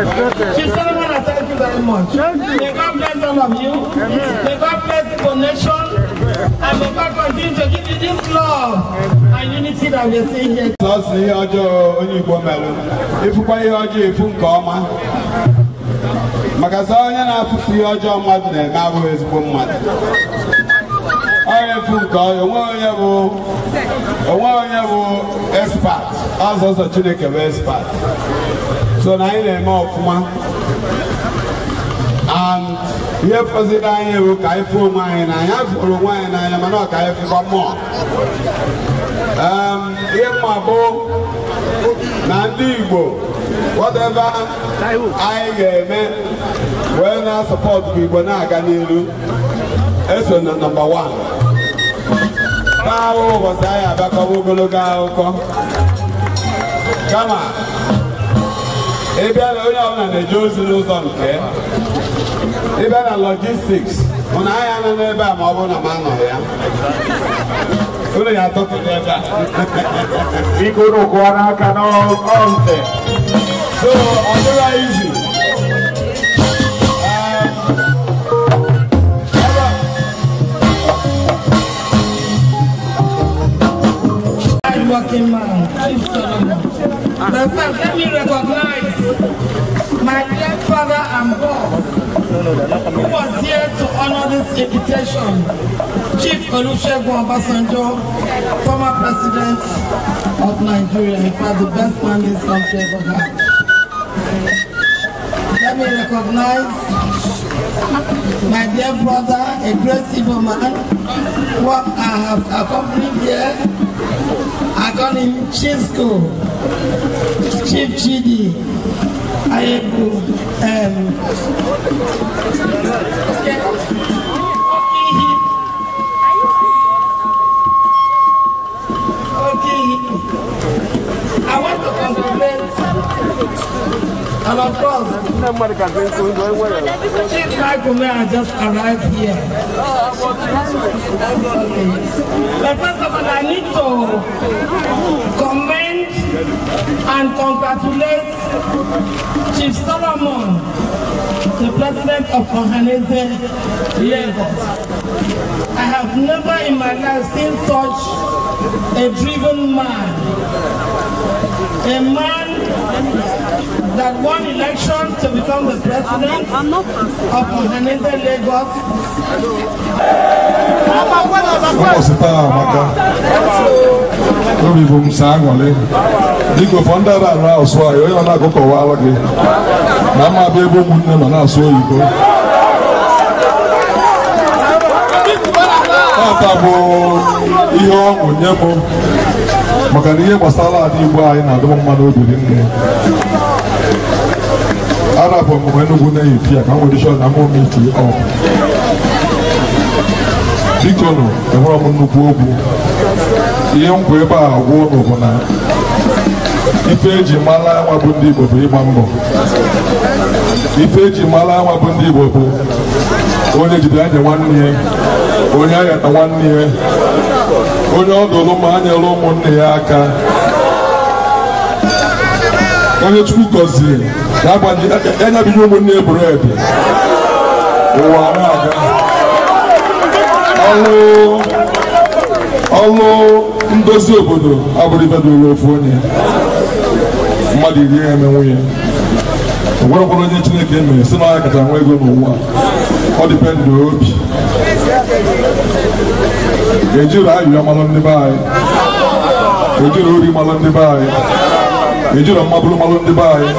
Chief Solomon, I thank you very much. May God bless all of you. May God bless the nation. And may God continue to give you this love and unity that we are seeing here. Maka sọ onye na-afụfu ihe ọjọọ mmadụ na-eme abụghị ezigbo mmadụ. Onye efu nke onwe onye bụ expert, ọzọzọ Chineke bụ expert. So na anyị na-eme ọfụma. And ihe fọziri anyị bụ ka anyị fụ onwe anyị n'anya, fụrụ onwe anyị n'anya mana ọ ka anyị fụkwa mmụọ. Ihe mma bụ na ndị Igbo, whatever anyị ga-eme wee na-asọpọtụ ka Igbo na-aga n'iru, eso na nọmba 1. Taa ụbọchị anyị abịakọba ogologo akụkọ. Kama ịbịa na onye ọbụla na-eje ozi n'ụzọ nke ịbịa na logistics, mụ na anyị anọ n'ebe a ma ọ bụrụ na m anọghị ya. Unu ya atọtụ n'ebe a. Biko unu kụọ n'aka n'ọntị. So, ọ dịghị easy. Working man, Chief Solomon. But first, let me recognize my dear father and boss, who was here to honor this invitation, Chief Olusegun Obasanjo, former president of Nigeria, in fact, the best man this country ever had. Let me recognize my dear brother, a great Igbo man, who I have accompanied here. I call him Chisco, Chief Chidi, Ayebu, okay. I want to congratulate, and of course, Chief Michael May just arrived here. Okay. But first of all, I need to commend and congratulate Chief Solomon, the president of Ohanaeze Lagos. I have never in my life seen such a driven man. A man that won election to become the president of Ohanaeze Lagos. Obi bụ m saa aṅụrị biko fọ ndị ara arụ asụ anyị onye ọ na-akụkọwalụ gị na mma abịa ebe ụmụnne nọ na-asụ oyibo. Tata bụ ihe ọṅụ nye m maka na ihe gbasara ala Igbo anyị na-adị m mma n'obi nne. Arapụ m Enugu na-efi a ka m nwere shọ na mụ miti ọ. Biko nụ, enwere m nnukwu okwu. Ihe nkwa ebe a agwa ụnụ bụ na ife eji mara anwa bụ ndị Igbo bụ ịgba mbọ. Ife eji mara anwa bụ ndị Igbo bụ onye jide anya nwanne ya, onye aghata nwanne ya, onye ọ dụrụ ma anyere ụmụnne ya aka, onye Chukwu gọziri ya nyabinye ụmụnne ya bụredi ụwa na-aga. Ọlụ ndozi obodo abụrụ ife dụrụ ofu onye, mmadụ iri ya eme nwunye. O nwerekwara onye Chineke mere si na ya kacha nwa ego n'ụwa, ọ dịpendụ obi. Ejiro ayụyọ malụ ndị be anyị, ejiro ori malụ ndị be anyị, ejiro mmabụrụ malụ ndị be anyị.